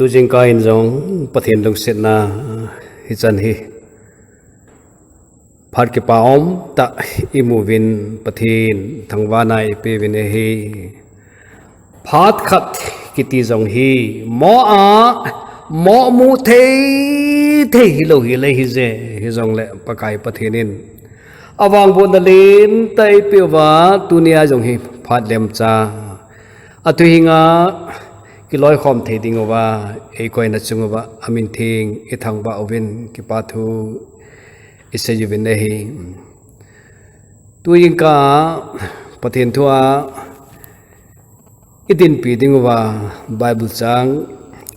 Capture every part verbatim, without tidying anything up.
Tujingkah in jong Pathen lungsetna hichan hi phat kipa umtah imuvin Pathen thangvahna ipeuvin ahi. Phat khat kiti jong hi mo a mo mu thei thei hilou hile hije, hijongle Pakai Pathen in avangbohna lentah eipeuva, tunia jong hi phat lemcha athuhinga kiloikhom thei dinguva eikoina chunguva amin theng ithangvah uvin kipa thu isei uvin ahi. Tujingkah Pathen thua idinpi dinguva Bible chang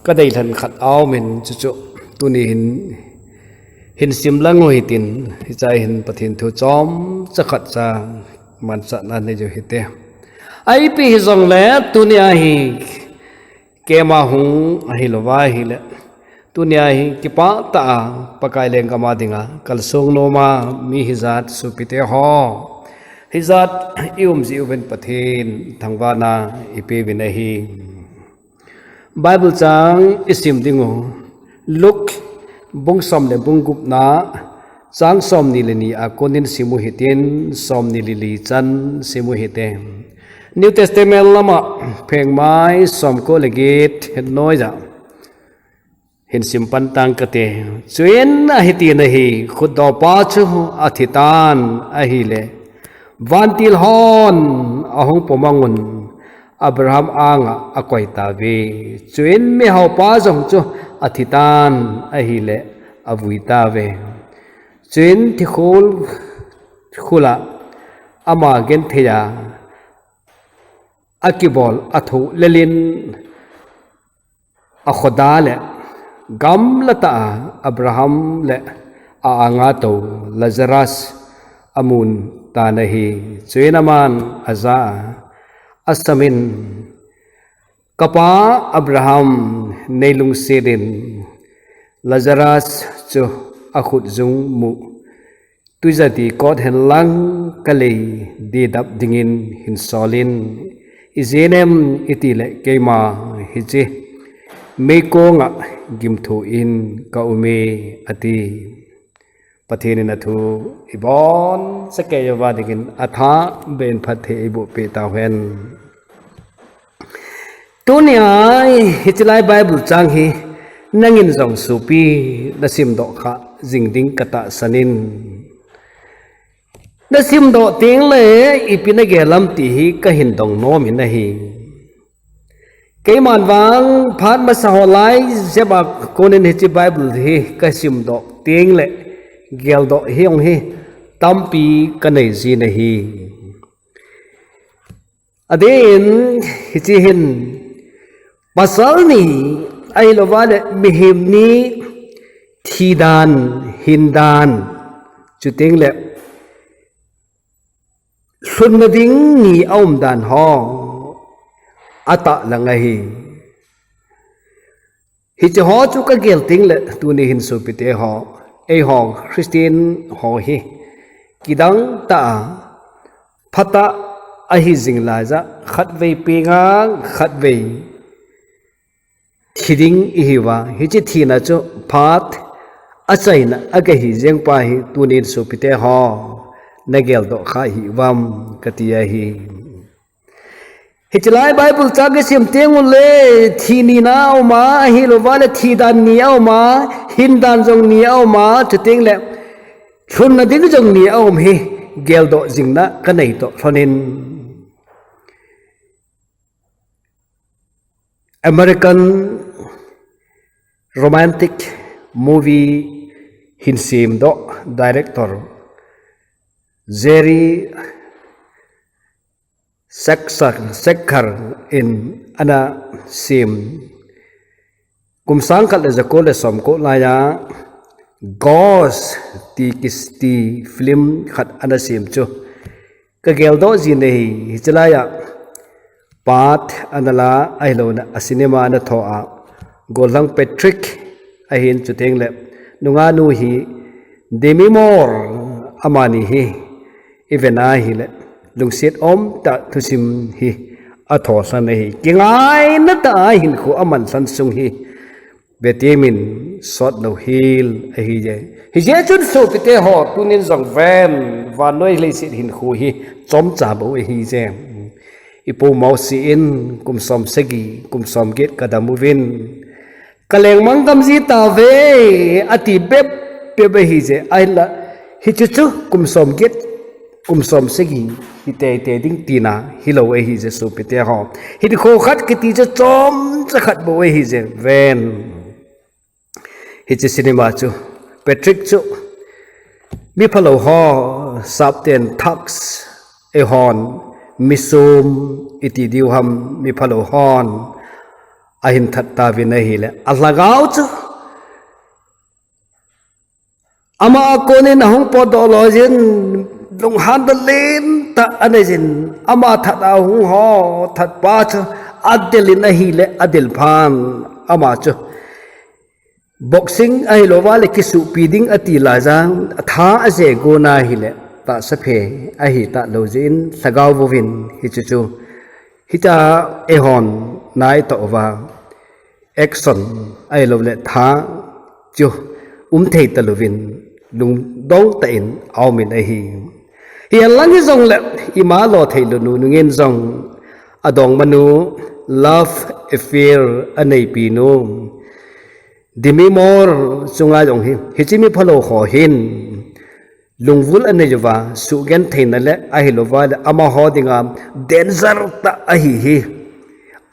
kadeilhen khat aumin, chuchu tuni hin hin simlang u hitin, hichea hin Pathen thu chomcha khatcha manchahna neiu hite. Ipi hijongle tunia hi keima hung ahilouva ahile, tunia hi kipah tah a Pakai lenggam a dinga kalsong noma mi hijat sopite ho, hijat ium jeh uvin Pathen thangvahna ipeuvin ahi. Bible chang isim dingu, Luke bung som le bung gupna, chang somni le ni a konin simu hitin, somni le li chan simu hite. New Testament lama phengmai somko le get hetnoiya hin simpan tang kate. Chuin ahitin ahi, khutdopa chu athitan ahile, vantil hon ahung pomangun Abraham anga akoitauve. Chuin mihaopa jong chu athitan ahile, avuitauve. Chuin thikhul khula ama gentheiya akibol athu lelin akhoda le gamlatah a Abraham le a-anga tou Lazarus amun tan ahi. Chuin aman aja a, asamin, Kapa Abraham, neilungset in Lazarus chu akhutjung mu tuija dih kot henlang kalei didap dingin hin solin, ijeh inem itile keima hiche meikonga gimthu in kaume, ati. Pathen in athu ibonchauva dingin athahbeh in phatthei eibohpeh tauhen. Tunia hiche lai Bible chang hi nangin jong sopi nasimdoh kha jing ding katahsan in. Nasimdoh tengle ipi nagel ham ti hi kahin dong nom in ahi. Keiman vang phat masa ho lai jep a konin hiche Bible hi kasimdoh tengle geldoh hijong hi tampi kanei jin ahi. Adeh in hiche hin pasal ni ahilouva le mihem ni thidan hindan chutengle lhunna ding ni aumdan ho atahlang ahi. Hiche ho chu kagel tengle tuni hin sopite ho, eiho Christian ho hi kidang tah a phatah ahi jing laiya khatvei penga khatvei thi ding ihiuva, hiche thina chu phat achaina a kahi jengpa hi tunin sopite ho nageldoh kha hih uvam kati ahi. Hiche lai Bible chang kisim tengule thi nina auma ahilouva le thidan ni auma, hindan jong ni auma, chutengle lhunna ding jong ni aum hi geldoh jingna kanei toh lhonin. American romantic movie hin semdoh director Jerry Sexer, Sexer in ana sem kum sang khat le jako le somko laiya Ghost ti kiti film khat ana sem chu kageldoh jin ahi. Hiche laiya part ana la ahilouleh a cinema ana tho a, gollhang Patrick ahin chutengle nungahnu hi Demi Moore amani hi iven ahile lungset umtah thusim hi athosan ahi. Kingaina tah a hinkho amansan sung hi Vetemin sot lou hel ahi je. Hijeh chun sopite ho, tunin jong ven, vannoi leiset hinkho hi chomcha bou ahi je. Ipu Mosi in kum som sagi, kum som get kadam uvin, kalengmang gamji tauve, ati bep bep ahi je. Ahinla, hichu chu kum som get, kum som sagi hi teitei ding tina hilou ahi je sopite ho. Hinkho khat kiti chu chomcha khat bou ahi je. Ven. Hiche cinema chu, Patrick chu, miphalou ho, sapten thugs, eihon, misum, iti diu ham, miphalou hon ahin that tauvin ahile, alhagao chu ama a konin ahung potdoh loi jin, lunghan dal lentah anei jin, ama that a hung ho, thatpa chu adel in ahile, adel phan, ama chu boxing ahilouva le kisuhpi ding ati laijan, atha aje gon ahile, tahsa phe ahi talou jeh in, lhagao vouvin hichu chu, hitia eihon naitoh uva, action ahilou le tha chu umthei talouvin, lungdong tah in aumin ahi. Hihen lang hijongle, ima lo theilou nu nungin jong, adongmanu, love affair aneipi nu, Demi Moore chunga jong hi, hiche miphalou ho hin lungvul anei uva, suhgentheina le ahilouva le amaho dinga danger tah ahi hi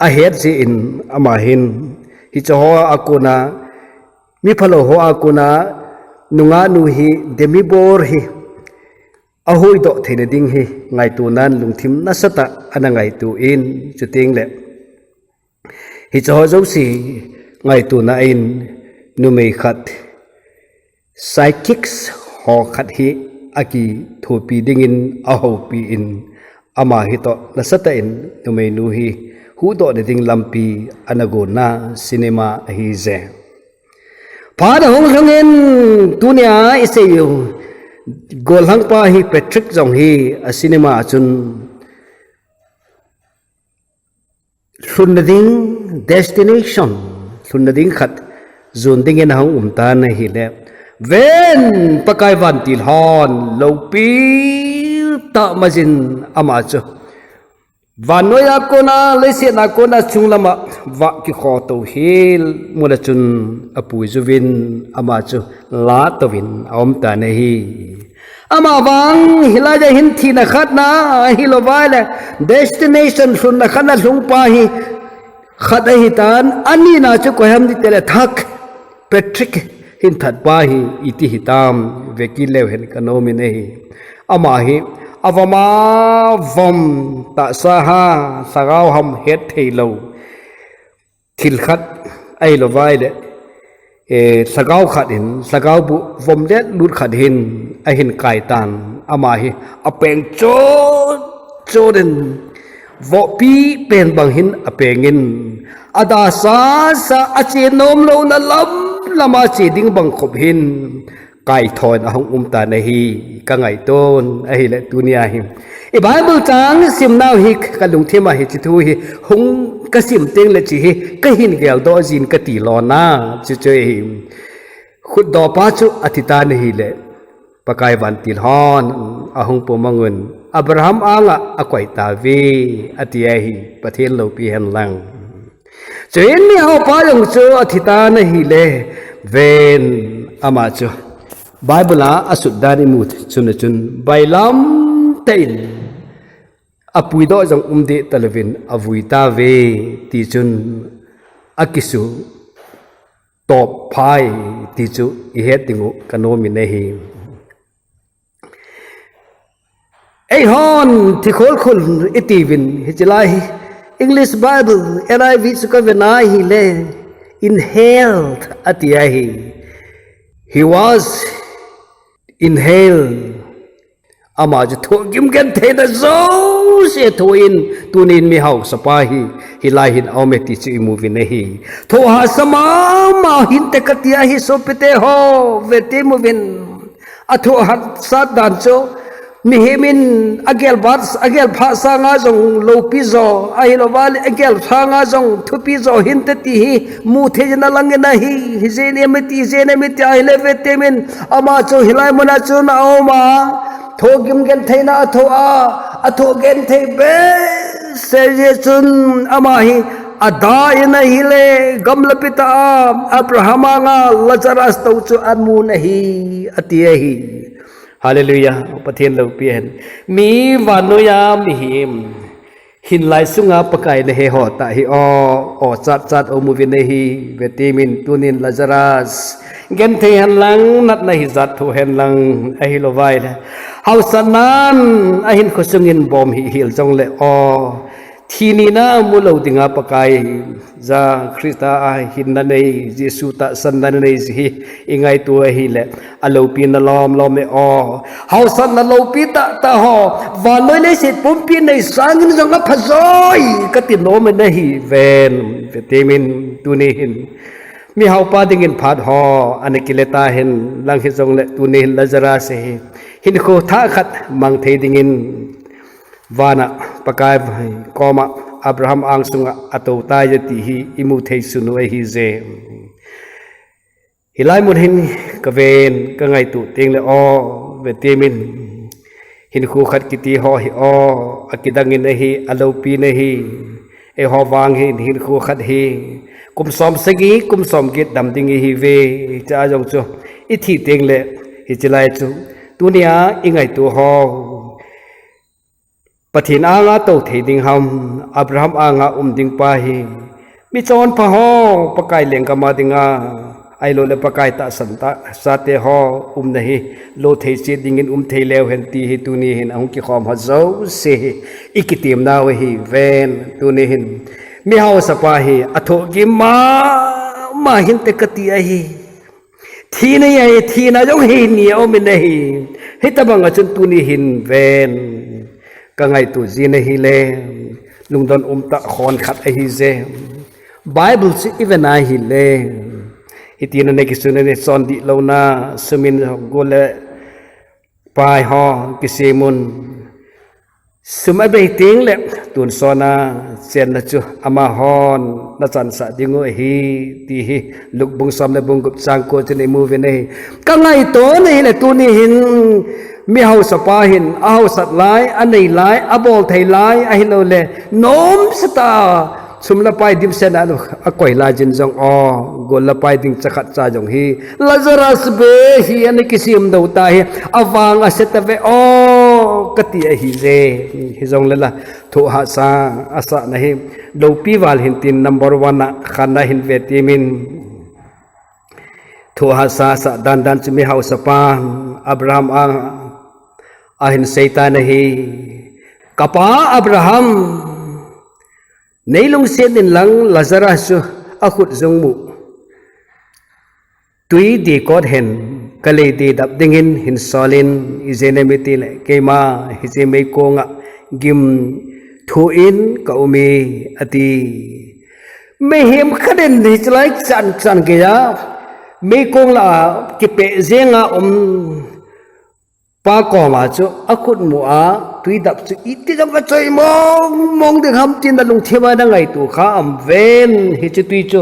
ahet jeh in, ama hin hicheho a kona, miphalou ho a kona nungah nu hi, Demi Moore hi ahuhdoh theina ding hi ngaitonan lungthim nasatah ana ngaito in, chutengle hicheho jouse ngaitona in, numei khat, psychics ho khat hi akithopi dingin ahoupi in, ama hitoh nasatah in numeinu hi huhdohna ding lampi ana gonna cinema ahije. Phat ahung lhungin, tunia iseiu gollhangpa hi, Patrick jong hi, a cinema a chun lhunna ding, destination, lhunna ding khat jon dingin ahung umtan ahile, ven, Pakai vantil hon loupi tah majin ama chu vannoiya kona, leiset a kona chunglama vah kikhotou hel muna chun apuijuvin, ama chu latouvin aumtan ahi. Amavang hilaiya hin thina khatna ahilouva le, destination lhunna khatna lhungpa hi khat ahitan, anina chu koi ham titele, thug, Patrick hin thatpa hi iti hitam, vekit leu hen kanomin ahi. Ama hi avom avom, tahsa ham, lhagao ham hettheilou thil khat ahilouva le, lhagao khat in, lhagao bu vom le lut khat hin ahin kaitan, ama hi apeng chot chot in, vohpi pen bang hin apengin, adasasa, ache nomlouna lam lama che ding bang khop hin kaithon ahung umtan ahi, kangaiton ahile tunia hi. I Bible chang simnau hi kalungthima hiche thu hi hung kasim tengle hiche hi kahin geldoh jin kati lona, chuchu ahi. Khutdohpa chu athitan ahile, Pakai vantil hon ahung pumangun, Abraham anga akoitauve, ati ahi, Pathen loupi henlang. Chuin mihaopa jong chu athitan ahile, ven, ama chu Bible a asutdan imu chun, chun bailam tah in apuidoh jong umdeh talouvin avuitauve, tichun akisuh topphai, tichu ihet dingu kanomin ahi. Eihon thikhol khol itiuvin, hiche lai hi English Bible, N I V chu kavena ahile, inhaled ati ahi. He was inhaled. Ama chu thohgim gentheina jouse thoh in, tunin mihaosapa hi hilai hin aume tichu imuvin ahi. Thohhahsa mama hinte kati ahi sopite ho, vete muvin. Athohhahsat dan chu Mihem in agel bat, agel phat sanga jong loupi jo, ahilouva le agel sanga jong thupi jo hinte ti hi mu thei jin alang in ahi, hijeh in iti, hijeh in iti ahile vetem in ama chu hilai muna chun aum a, thohgim gentheina athoh a, athoh genthei behseh jeh chun ama hi ada in ahile gamlapi tah a Abraham anga Lazarus tou chu amun ahi, ati ahi. Hallelujah. Pathen loupi hen. Mi vannoiya mihem hinlai sunga Pakai nahe ho tah hi o, o chat chat o mu vin ahi, vetem in tunin Lazarus genthei hen lang, natna hijat thoh hen lang, ahilouva le haosatnan ahinkho sungin bom hihil jongle o, thi nina mu lou dinga Pakai ja Christa a hinna nei, Jesu tahsanna nei ji hi ingaito ahile, aloupina lom lom e o. Haosatna loupi tah tah ho, vannoi leiset pumpi nei sangin jong apha joi kati nom in ahi ven, vetem in tuni hin. Mihaopa dingin phat ho ana kile tahen lang hijongle tuni hin Lazarus hi hinkho thah khat mang thei dingin vana Pakai koma Abraham angsunga atou tai ti hi imu thei sun u ahije. Hilai mun hin kaven kangaito tengle o, vetem in hinkho khat kiti ho hi o, akidang in ahi, aloupi in ahi. Eiho vang hin hinkho khat hi kum som sagi, kum som get dam ding ihiuve, cha jong chu ithi tengle hiche lai chu tunia ingaito ho Pathen anga tou thei ding ham, Abraham anga um ding pa hi mi chonpha ho, Pakai lenggam a dinga, ahilou le Pakai tahsan tah sate ho umna hi lo thei chet dingin um thei leu hen ti hi tuni hin ahung kikhom ho jouse hi ikitem nau ahi ven, tuni hin mihaosapa hi athohgim mama hinte kati ahi. Thina ahi, thina jong hi ni a um in ahi. Hitobang a chun tuni hin ven kangaito jin ahile, lungdon umtah khon khat ahije. Bible chu iven ahile, hitin ana kisun in, chondih louna, sum in gol le pai ho kisem un, sum abei tengle tonsot a chenna chu amahon nachansah ding u ahi, ti hi Luke bung som le bung gup chang ko chun imu uvin ahi. Kangaito na ahile tuni hin mihaosapa hin ahaosat lai, anei lai, abol thei lai, ahilou le nomsatah a sum le pai dimset a akoi lai jin jong o, gol le pai ding chakhat cha jong hi Lazarus beh hi ana kisem dou ta hi, avang ase tave o kati ahije. Hijongle la thohhahsa asahna hi loupi val hin tin number one a khanna hin vetem in, thohhahsa asah dandan chu mihaosapa Abraham a ahin seitan ahi, Kapa Abraham, neilungset inlang Lazarus chu akhut jung mu twi dih kot hen, kalei dih dap dingin hin sol in, ijeh inem itile keima hiche meikong a gim thoh in kaum e, ati. Mihem khat in hiche lai chan chan geiya meikong lah a kipeh jenga um pa koma chu akhut mu a twi dap chu iti jong achoi mong mong ding ham tin nalungthim a nangaito kha am ven, hiche twi chu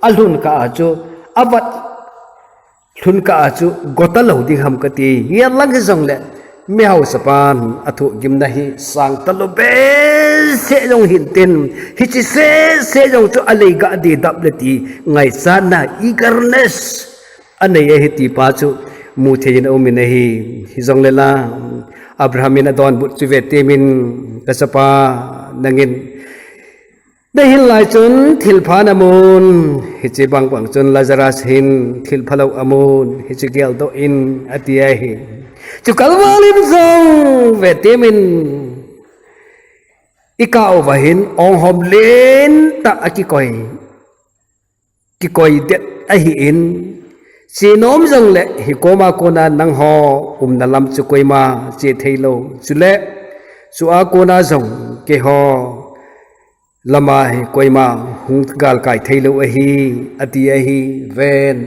alhun kah a chu avat lhun kah a chu gota lou ding ham kati. Hilang hijongle mihaosapan athohgimna hi sang talou behseh jong hin tin, hiche seh seh jong chu alei ga dih dap le ti ngaichatna, eagerness anei ahi ti pa chu mu thei in aum in ahi. Hijongle la Abraham in adonbut chu vetem in, Kachapa, nangin nahin lai chun thilpha namun, hiche bang bang chun Lazarus hin thilpha lou amun, hiche geldoh in ati ahi. Chukal val in jong vetem in ikah uva hin onghom lentah a kikoi kikoi det ahin, che nom jongle hikoma kona nangho umna lam chu koima che theilou, chule chua kona jong keiho lama hi koima hung galkai theilou ahi, ati ahi ven.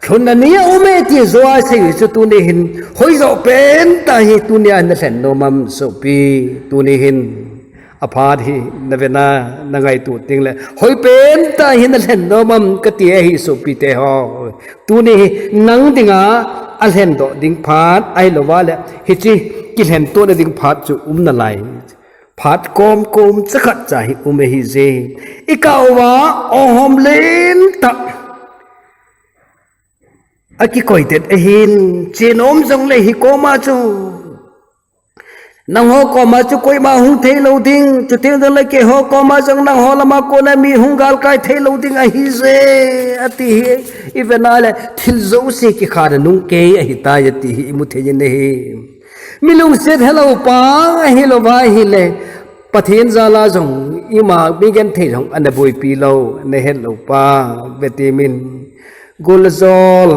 Thunna ni a um e ti joh a sei chu tuni hin, hoijo pen tah hi tuni a na lhen nom am sopi, tuni hin. Aphat hi na vena na ngaito ting le, hoi pen tah hi na lhen nom am kati ahi sopi te ho. Tuni hi nang dinga a lhen doh ding phat, ahilouva le, hiche kilhen tona ding phat chu um nalai. Phat kom kom chakhat cha hi um ahi je. I kah uva, o hom len tah. A kikoi det ahin, che nom jong le hi koma chu. Nangho koma chu koima hung thei lou ding, chuti jong le keiho koma jong nangho lama kona mi hung galkai thei lou ding ahi je, ati hi. I vena le, thil jouse kikhana nung kei ahi tai, ati hi, i mu thei in ahi. Mi lungset helou pa, ahilouva ahile, Pathen jal a jong, ima mi genthei jong, ana boipi lou, ana het lou pa, vete min. Gol jol,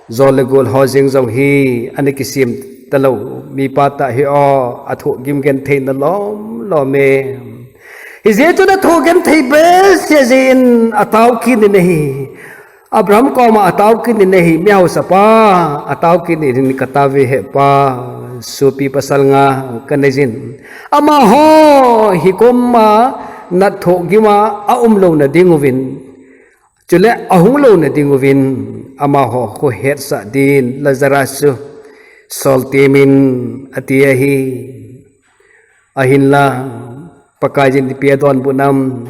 jol le gol ho jeng jong hi, ana kisem talou, mipa tah hi o, a thohgim genthei na lom lom e. Hijeh chun a thoh genthei behseh jeh in a tao kit in ahi. Abraham koma a tao kit in ahi, mi haosapa, a tao kit in ka tao ve he pa, sopi pasal nga ka nei jin. Amaho hi koma nat thohgim a a um louna ding uvin, chule a hung louna ding uvin, amaho khu hetsah din Lazarus chu sol temin ati ahi. Ahinla, Pakaiyin ipi adonbut nam.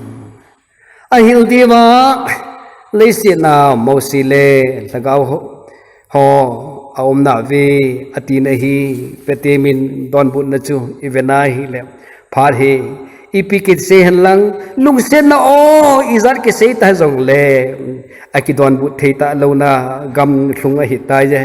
Ahil diuva, leiset a Mosi le lhagao ho, ho a umna ve, atina hi, vete min donbutna chu, i vena hile. Phat hi, ipi kisei hen lang, lungsetna o, ijat kisei ta jong le, a kidonbut thei ta louna, gamlhung ahi tai je.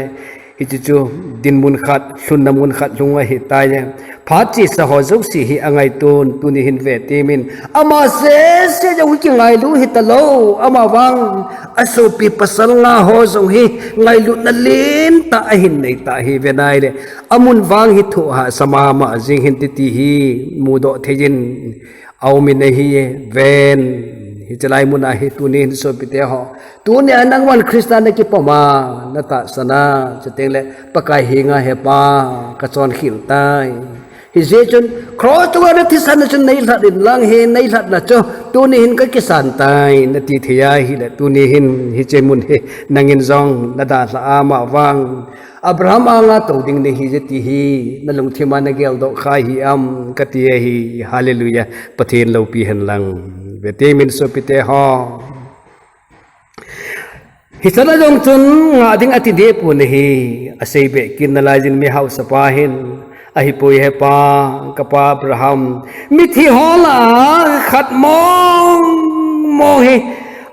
Hichu chu dinmun khat, lhunna mun khat lhung ahi tai. Phat chesa ho jouse hi a ngaito un, tuni hin vete min. Ama sese jong hi kingailu hita lou, ama vang a sopi pasal nga ho jong hi ngailutna lentah ahin nei ta hi ve nai le. Amun vang hi thoh hahsa mama jing hin titi hi mudoh thei in. A um in ahi e, ven. Hiche lai mun a hi tuni hin sopite ho. Tuni a nangman Christa na kipom a, na tahsan a, chuteng le Pakai henga he pa, ka chonkhel tai. Hijeh chun, cross chunga na thisan na chun nei lhat in lang hi, nei lhatna chu, tuni hin ka kisan tai, na ti thei a hile, tuni hin, hiche mun hi, nangin jong, na dalha a ama vang. Abraham anga tou ding nahi je ti hi, na lungthim a na geldoh kha hi am, ka ti ahi, hallelujah, Pathen loupi hen lang. Vete min sopite ho. Hichana jong chun ngah ding ati deh pon ahi, asei beh kit nalai jin mi haosapa hin, ahipoi he pa, ka pa Abraham, mithi ho lah a khat mong mong hi,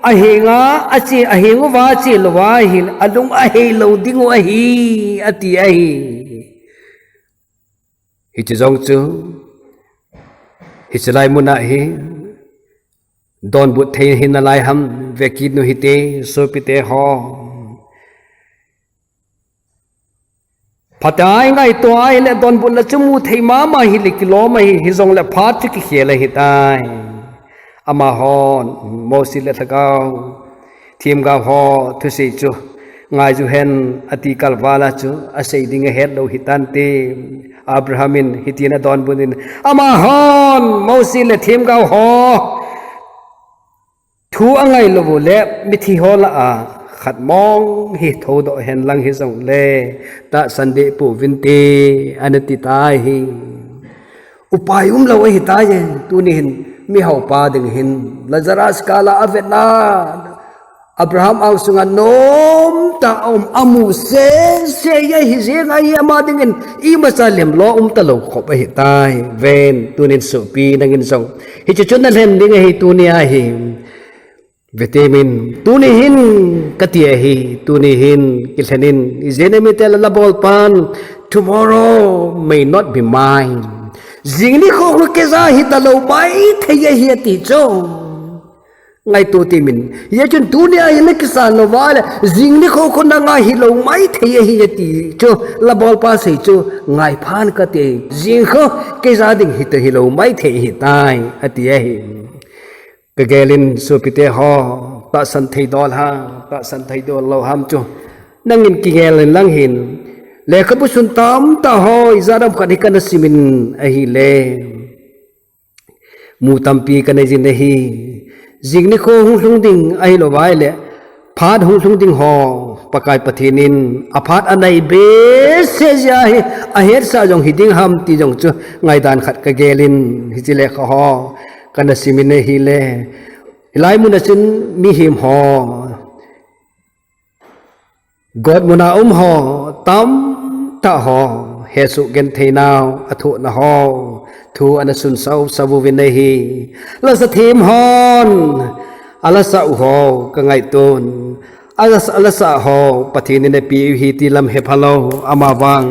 Ahenga, ache, aheng uva ache louva hin, alung ahei lou ding u ahi, ati ahi. Hiche jong chu, hiche lai mun a hi, donbut thei hi nalai ham, vekit nu hite, sopite ho. Phatai ngaito a hile donbutna chu mu thei mama hile kilom ahi, hijongle phat chu kikhel ahi tai. Amahon, Mosi le lhagao, themgao ho, thusei chu, ngai ju hen, ati kalval a chu, asei ding ahet lou hitante, Abraham in, hitin adonbut in, amahon, Mosi le themgao ho, Thu angai lou u le mithi ho lah a khat mong hi thoudoh hen lang hijongle tahsan deh pouvin te ana ti tai hi. Upai umlou ahi tai e, tuni hin mi haopa ding hin Lazarus kal a avet na Abraham angsunga nomtah a um amu sese ahi jeng ahi ama dingin imacha lemlo umtalou khop ahi tai. Ven, tunin sopi nangin jong hiche chu nalhen ding ahi tuni ahi. Vete min, tuni hin kati ahi, tuni hin kilhen in, ijeh inem itile labolpan, tomorrow may not be mine. Jing nikho khu keija hitalou maithei ahi ati chu. Ngaito temin, hijeh chun tuni ahi nakisan lou vale, jing nikho khu nanga hilou maithei ahi ati chu, labolpa sei chu, ngaiphan kati, jing khu keija ding hita hilou maithei ahitai, ati ahi. Kagelin sopite ho, tahsan thei dol ham, tahsan thei dol lou ham chu nangin kingel in lang hin, lekhabu sun tamtah ho ijat ham khat hi kana simin ahile, mu tampi kana jin ahi. Jing nikho hung lhung ding ahilou vai le, phat hung lhung ding ho Pakai Pathen in aphat anei behseh jeh ahi, ahetsah jong hiding ham ti jong chu ngaidan khat kagel in hiche lekha ho kana simin ahile, hilai mun a chun mihem ho, God muna um ho tamtah ho, hesoh genthei nau athohna ho thu ana sun sau sau uvin ahi. Lasa them hon alasah u ho kangaito in, alas- alasah ho Pathen in apeh u ahi ti lam hepha lou, amavang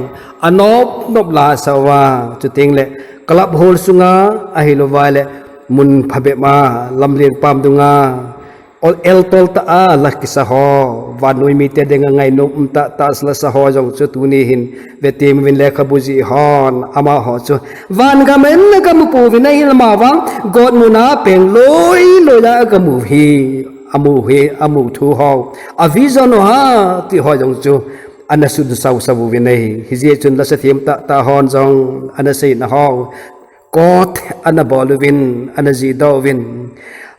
anop nop la asa uva, chuteng le club hall sunga ahilou vai le mun phabep a, lamlen pam dunga, ol- eltol tah a la kisa ho, vannoi mite dinga ngainom um tah tah a lasa ho jong chu tuni hin vetem uvin, lekhabu jih hon amaho chu van gam in agamu pouvin ahi, amavang God muna peng loi loi a agamu hi, amu hi, amu thu ho, a vision ho ha ti ho jong chu ana sun sau sau uvin ahi. Hijeh chun lasa them tah tah hon jong ana seina ho quote ana bol uvin, ana jihdoh uvin,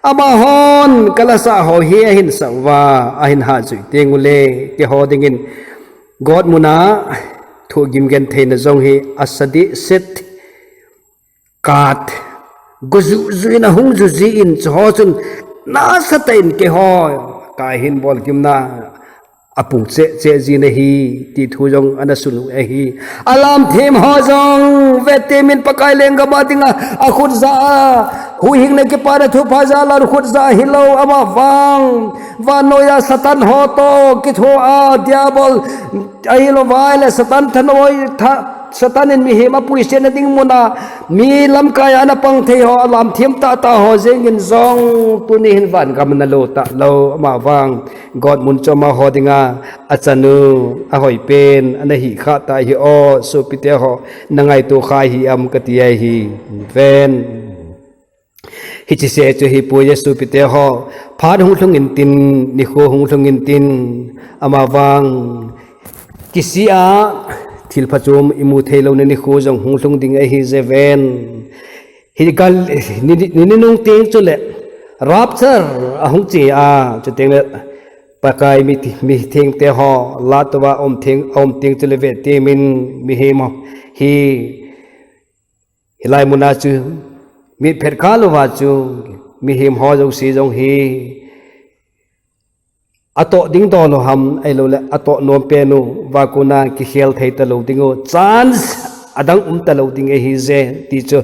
amahon kalasah ho hi ahin sah uva, ahin hahjui teng ule, keiho dingin God muna thohgim gentheina jong hi asa dehset, kat, go juh juh in ahung juh jin, chuho chun nasatah in keiho kahin bolgimna apung cheh cheh jin ahi ti thu jong ana sun u ahi. Alamthem ho jong vetem in Pakai lenggam a dinga akhut jah a, huhhingna kipana thupha jal a khut jah hilou, amavang vannoiya Satan ho toh kitho a, Diabol ahilou vai le Satan thanoi tha- Satan in mihem apuisetna ding muna mi lamkai a ana pang thei ho, alamthem tah tah ho jeng in jong tuni hin van gam ana lo talou, amavang God mun chu amaho dinga achan u, ahoipen ana hi kha tah ahi o, sopite ho, na ngaito kha hih em kati ahi. Ven. Hiche seh chu ahipoi e sopite ho, phat hung lhung intin, nikho hung lhung intin, amavang kisih a thil phachom imu theilouna nikho jong hung lhung ding ahi je ven. Hi gal ni, ni, ni nung teng chule rapture ahung che a, chuteng le Pakai mi, mithengte ho lat uva um theng, um teng chule vetem in mihem ho hi hilai muna chu mitphet kha louva chu mihem ho jouse jong hi atoh ding dol u ham, ahilouleh atoh nom pen uva kona kikhel thei talou ding u, chance adang um talou ding ahi je ti chu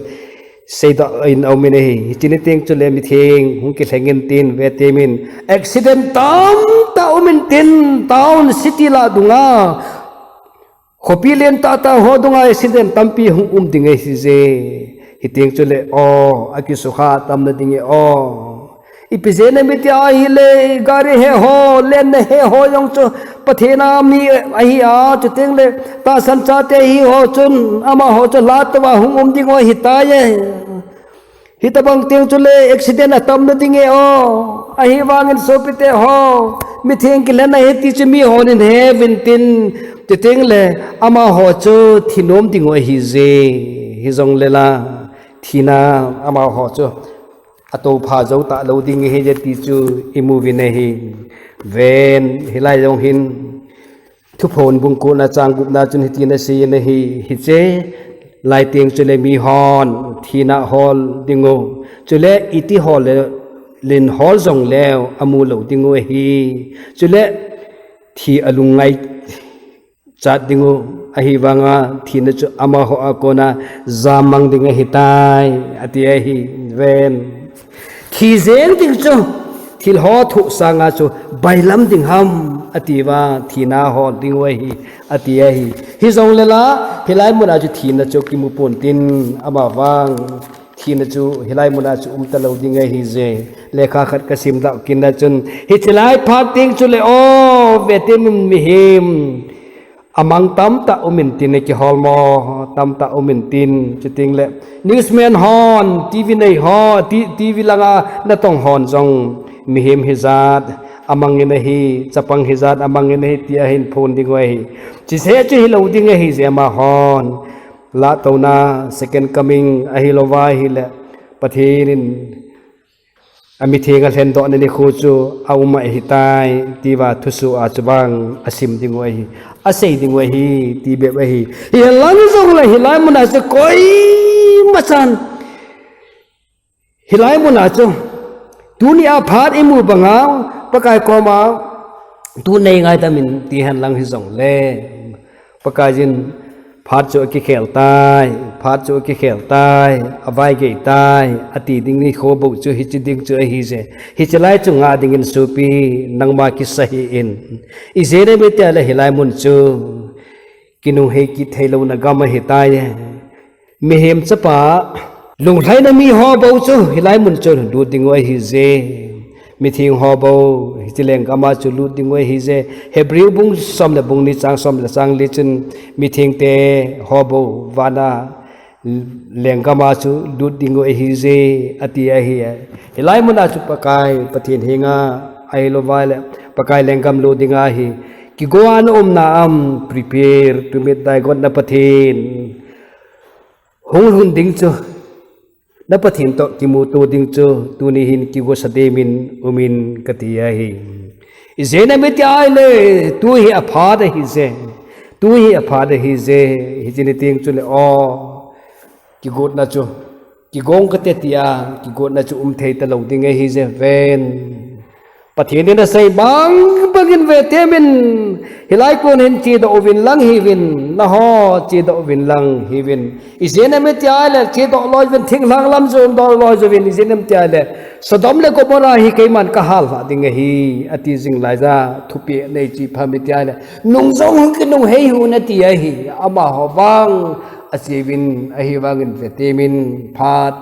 seidoh in aum in ahi. Hiche ni teng chule mitheng hung kilheng intin, vetem in accident tamtah um intin, town city lah dunga khopi len tah tah ho dunga accident tampi hung um ding ahi je. Hiteng chule o, akisukha tamna ding e o. Ipi jeh inem itia ahile, gari he ho, lenna he ho jong chu Pathen a mi ahi a, chuteng le tahsan chate hi ho chun amaho chu lat uva hung um ding u ahitai e. Hitobang teng chule accident atamna ding e o. Ahivangin sopite ho, mitheng kilhenna ahi ti chu mihon hin he uvin tin, chuteng le amaho chu thi nom ding u ahi je. Hijongle la, thina amaho chu atoupha jou talou ding ahi je ti chu imu uvin ahi. Ven, hilai jong hin Thuphon bung kona chang gupna chun hitin asei in ahi, hiche lai teng chule mihon thina hol ding u, chule iti hol le, len hol jongleu amu lou ding u ahi. Chule thi alungngai chat ding u, ahivanga thina chu amaho a kona jammang ding ahitai, ati ahi. Ven. Thi jeng ding chu, thil ho thoh sanga chu bailam ding ham, ati uva, thina hol ding u ahi, ati ahi. Hijongle la, hilai muna chu thina chu kimu pon tin, amavang thina chu hilai muna chu um talou ding ahi je. Lekha khat kasim doh kit na chun, hiche lai phat teng chule o, vetem in mihem amang tamtah um intin, akiholmo tamtah um intin, chuteng le newsman hon, TV nei ho, ti-, TV langa natong hon jong mihem hijat amangin ahi, chapang hijat amangin ahi, ti ahin phon ding u ahi. Chise chu hilou ding ahi, jeh amahon. Latouna, second coming, ahilouva ahile, Pathen in, amitheng alhendohna nikho chu, aum ahitai, tia thusoh a chu vang, asim ding u ahi. Asei ding u ahi, ti bep ahi. Hilang jongle, hilai muna chu, koima chan. Hilai muna chu, tuni a phat imu banga, Pakai koma, tu nei ngaidam in ti henlang hijongle. Pakaiyin phat chu akikhel tai, phat chu akikhel tai, avaigei tai, ati ding nikho bou chu hiche ding chu ahije. Hiche lai chu ngah dingin sopi, nangma kisa hih in. Ijeh inem itile hilai mun chu, kinunghei kit theilouna gam ahitai. Mihem chapa, lunglhaina miho bou chu, hilai mun chu lut ding u ahije. Mitheng ho bou, hiche lenggam a chu lut ding u ahije. Hebrew bung som le bung ni chang som le chang li chun, mithengte ho bou, vana lenggam a chu lut ding u ahije, ati ahi. Hilai muna chu Pakai, Pathen henga, ahilouva le, Pakai lenggam lut ding ahi. Kigo a naumna am, prepare to meet thy God, na Pathen. Hung lhun ding chu, na Pathen toh kimuto ding chu, tuni hin kigo sa demin, umin kati ahi. Ijeh inem itile, tu hi aphat ahije, tu hi aphat ahije, hiche ni teng chule, o, kigotna chu, kigong kate tia, kigotna chu um thei talou ding ahije, ven. Pathen in asei bang bangin vetemin, hilai kon hin chedoh uvin lang hiuvin, nangho chedoh uvin lang hiuvin. Ijeh inem itile, chedoh loi uvin, thinglhang lam jong doh loi uvin, ijeh inem itile, Sodom le Gomorrah hi keiman kahallhah ding ahi, ati jing laiya, thupeh nei chu ipi ham itile, nung jong hung kinunghei hih un ati ahi, amaho vang, ache uvin, ahivangin vetemin, phat,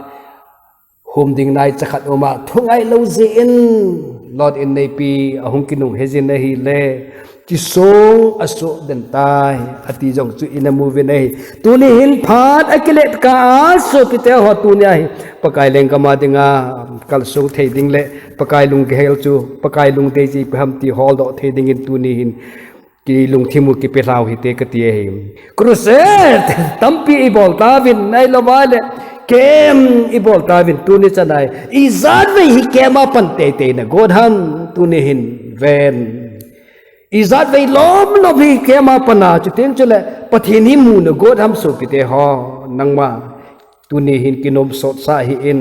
hom ding naicha khat uma, thu ngailou jeh in, Lot in neipi, ahung kinunghei jin ahile, kisong asoh den tai, ati jong chu ina mu uvin ahi. Tuni hin phat akilet kah a, sopite ho tunia hi, Pakai lenggam a dinga, kalsong thei ding le, Pakai lunggel chu, Pakai lungdei chu ipi ham ti holdoh thei dingin tuni hin, kilungthim u kipelhau hite kati ahi. Crusade tampi ibol tauvin, ahilouva le, camp ibol tauvin, tuni chan a hi. Ijat vei hi camp a pan teitei nagot ham, tuni hin ven. Ijat vei lom lom hi camp a pan a, chuteng chule, Pathen hi mu nagot ham sopite ho, nangma. Tuni hin kinomsot sah hih in,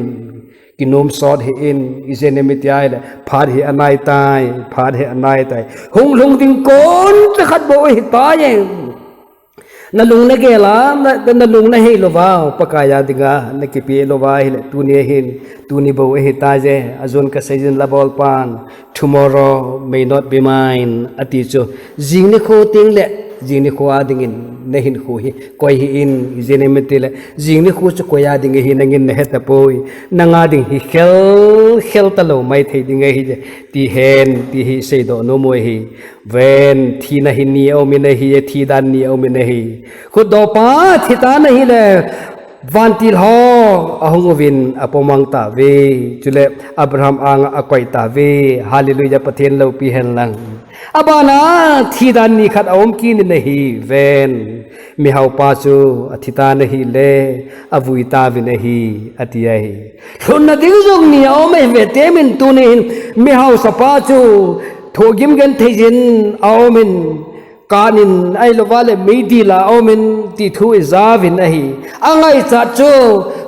kinomsot hih in, ijeh inem itile, phat hi anai tai, phat hi anai tai. Hung lhung ding kon cha khat bou ahitai. Nalung nagel a, na, nalung nahei louva, Pakai a dinga, nakipeh louva ahile, tuni ahin, tuni bou ahitai je, ajon kasei jin la bolpan. Tomorrow may not be mine, ati chu. Jing nikho teng le, jing nikho a dingin, nahinkho hi, koi hih in, ijeh inem itile, jing nikho chu koi a ding ahi nangin nahe tapoi, nanga ding hi khel, khel talou maithei ding ahi, ti hen, ti hi seidoh nom u ahi, ven, thina hi ni aumin ahi, thi dan ni aumin ahi. Khutdohpa, thi tan ahile, Vantil ho ahung uvin apomang tauve, chule Abraham anga akoi tauve, Hallelujah, Pathen loupi hen lang. Abana thi dan ni khat aum kit in ahi ven, mihaopa chu athi tan ahile, avui tauvin ahi, ati ahi. Lhunna ding jong ni aum ahi vetemin tuni hin, mihaosapa chu thohgim genthei jin aumin, Kanin ahilouva le meidil a aumin ti thu ijauvin ahi. Angaichat chu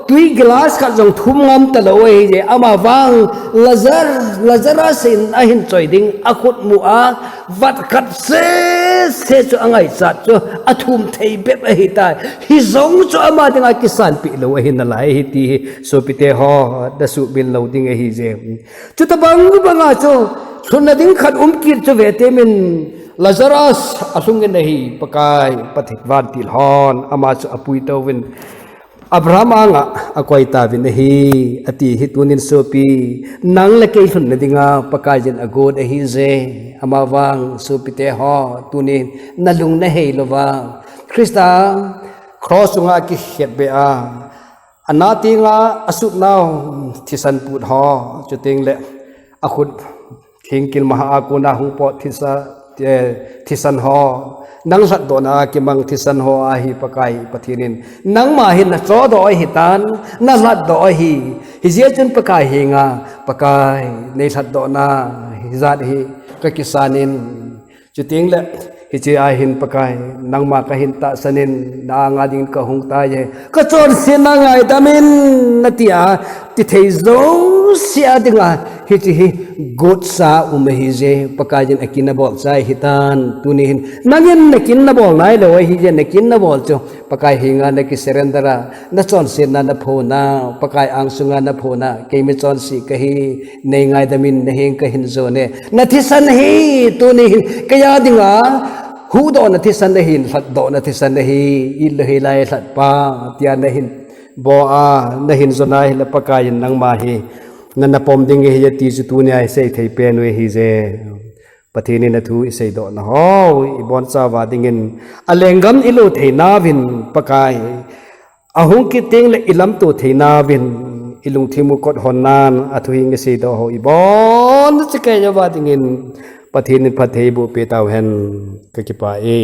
tui glass khat jong thum ngam talou ahije, amavang Lazar, Lazarus in ahin choi ding akhut mu a, vat khat sese chu angaichat chu athum thei bep ahitai. Hijong chu ama dinga kisanpeh lou ahi nalai ahi ti hi sopite ho, nasuhmil lou ding ahije. Chutabang banga chu lhunna ding khat um kit chu vetemin Lazarus alhungin ahi, Pakai, Pathen vantil hon, ama chu apui tauvin, Abraham anga akoi tauvin ahi, ati hi tunin sopi, nang le kei lhunna dinga Pakaiyin agot ahije, amavang sopite ho, tunin nalung nahei louva, Christa cross chunga akikhetbeh a, Ana tinga asutnau thisan put ho, chuteng le akhut thingkil maha a kona hung pot thisa, eh, thisan ho, nang lhatdohna a kimang thisan ho ahi Pakai Pathen in, nangma hin nachohdoh ahitan, nalhatdoh ahi. Hijeh chun Pakai henga, Pakai, nei lhatdohna hijat hi kakisan in, chuteng le, hiche a hin Pakai, nangma kahin tahsan in, na anga dingin kahung tai e, kachonsetna ngaidam in, nati a, tithei jouse a dinga, hiche hi gotsa um ahije, Pakai in akin nabol chai ahitan, tuni hin, nangin nakin nabol nailou ahije, nakin nabol chu, Pakai henga naki surrender a, nachonsetna naphona, Pakai angsunga naphona, keima chonse kahi, nei ngaidam in, naheng kahin jon e. Nathisan hi, tuni hin, keiya dinga, huhdohna thisan nahin, lhatdohna thisan nahi, itlou hilai lhatpa, tia nahin, bol a, nahin jon a hile Pakai in nangma hi, nana pom ding ahi ti chu tunia isei thei pen u ahije. Pathen in athu iseidohna ho, ibonchauva dingin, alenggam ilut theinauvin Pakai, ahung kit teng le ilamto theinauvin, ilungthim u kot hon nan, athu hi iseidoh ho, ibonchauva dingin, Pathen in phatthei eiboh peh tauhen, kakipah e.